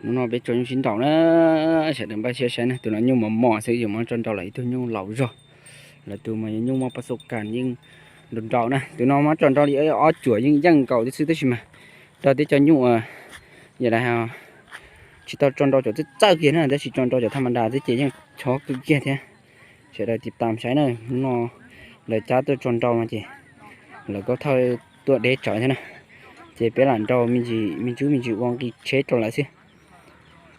Hnub no peb tso nyuj sib nraus na, sawv daws npaj siab saib na, tus no nyuj mos mos xwb, yus muab tso nraus lawm ib tug nyuj laus zog, lawv tus mas yog nyuj muaj pas xu kas yeej nraus nraus na. Tus no muab tso nraus li ob cuam yeej yeej nkaus tib xwb tab sis mas rau tib co nyuj uas yam li tsis tau tso nraus cov txawj txawj kiag na, tab sis tso nraus cov thaj ma das xwb ces yeej chob kawg kiag thiab. Sawv daws tiv tam saib na, hnub no lawv cab tuaj tso nraus no ces lawv kaub thawj tuaj deb tsawv thiab na, ces peb lam nraus me ntsis me ntsis ua nqi tsheb rau lawv xwb.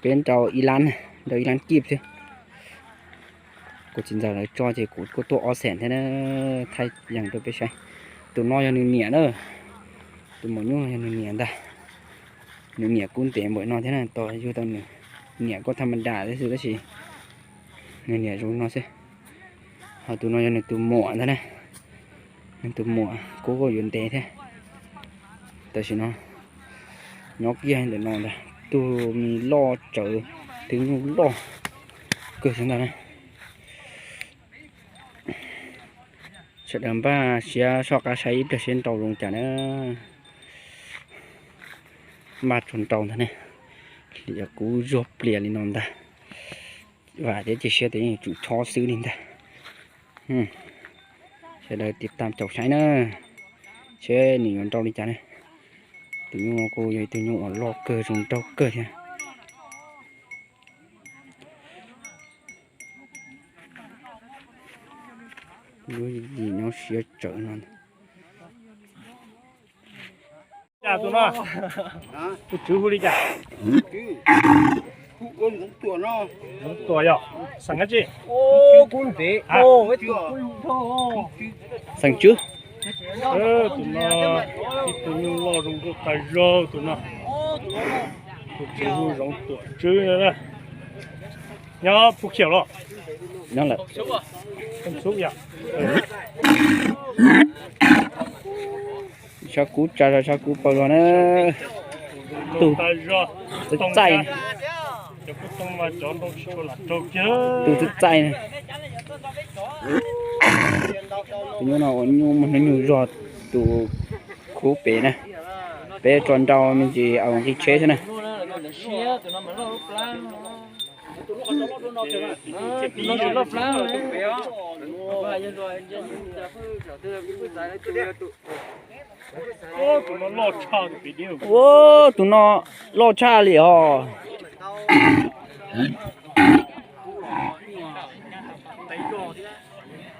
Peb nraus ib lab, nraus ib lab kib xwb. Kuv txiv ntxawm lawv tso ces kuv kuj tuaj ob xees thiab na, thaij yees rau peb saib. Tus no yog nws niam na, tus maum nyuj yog nws niam ntag. Nws niam kub ntev npaum no thiab na, tos yug tau nws niam kuj thaj ma das xwb tab sis nws niam zoo no xwb. Ho tus no yog nws tus muam ntag na, nws tus muam kub kuj yuav ntev thiab. Tam sim no nyob kiag ntawm no ntag, tug me loj tsawv, twb nyuj loj kawg xwb ntag na. Sawv daws npaj siab soj qab saib ib pliag seb nraus zoo cas na. Npaj tso nraus ntag ne, hliav kub zuag plias li no ntag. Vam thiab cia siab tias yeej tsum chob xwb li ntag. Sawv daws tiv tam caum saib na, seb nws yuav nraus li cas ne. Tus nyuj no kuj yog ib tug nyuj uas loj kawg zoo nraug kawg thiab. Lub yim nyob siab tsawv no. Cas tus no, tus tswv hu li cas? Zoov Tuam yog xeem dab tsi? Xeem Tswb. Tus no ib tug nyuj loj zoo nkauj tag zog tus no. Tus tswv hu Zoov Tuam Tswb no. Nyob Phu Khiaum los? Nyob lawm. Sab kub tsa zog, sab kub paug zog na. Tus txaij txaij, tus txaij txaij. Tus nyuj no ua nyuj muaj hnub nyoog zog tus khub pem na. Peb tso nrau me ntsis nqi tsheb xwb na. Ua, tus no loj tshaj li os.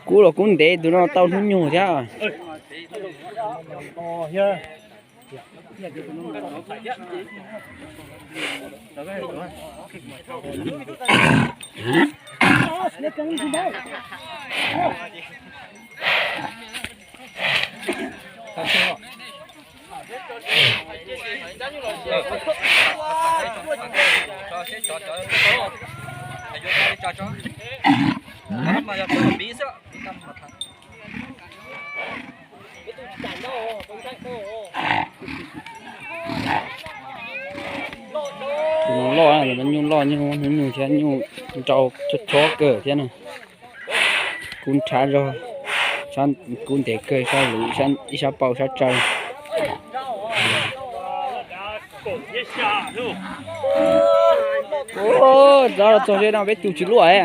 Kub los kub ntev, tus no tau hnub nyoog thiab. Tus no loj, nyuj loj, nyuj thiab, nyuj nrau chob kawg thiab na. Kub nrhav zog, kub ntev kawg, sab luv ib sab paus sab tsaw. Txog los txog ze no peb tus tsis luaj.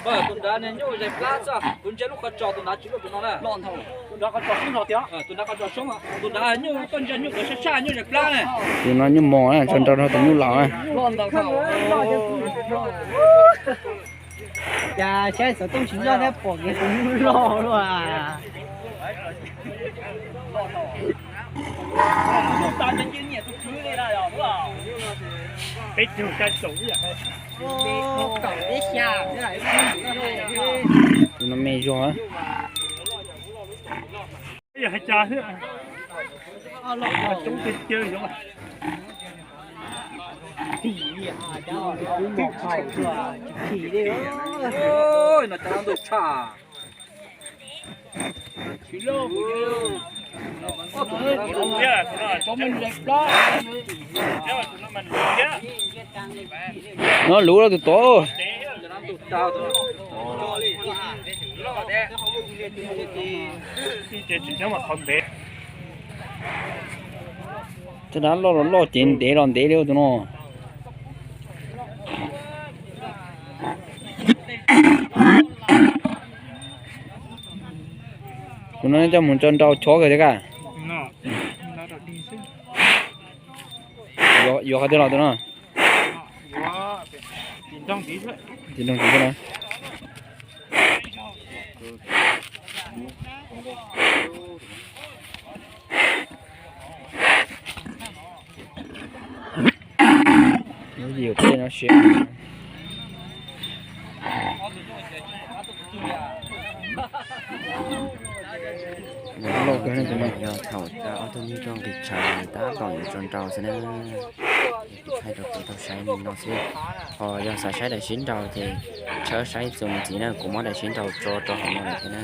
Tus nrad niag nyuj zais plab xwb, kuv ntsia lub qhov tsos tus nrad tsis luaj tus no na. Tus nrad qhov tsos sib hlo tiag. Tus nrad qhov tsos soob, tus nrad nyuj koj ntsia nyuj tus sab sab nyuj zais plab na. Tus no nyuj mos na, tso nrau rau tus nyuj laus na. Cas saib xov tooj tsis loj thiab pom kev tus nyuj loj luaj. Tus no me zog. No luv los tus tod. Tsis nyob mas qhov ntev. Cov dab loj los loj ces ntev los ntev li tus no. Tus no coj mus tso nrau chob kawg thiab kaj. Yuav qhov twg los tus no? Tis nroo tis xwb na. Lub yim tej no siab. Yog thaum ob tug nyuj tuaj nqis tshav tab tom yuav tso nrau xwb na. Thaij rau peb tau saib li no xwb. Ho yog xav saib daim sib nrau ces tshawb saib txuas mus ntxiv na, kuv muab daim sib nrau tso rau hauv no lawm thiab na.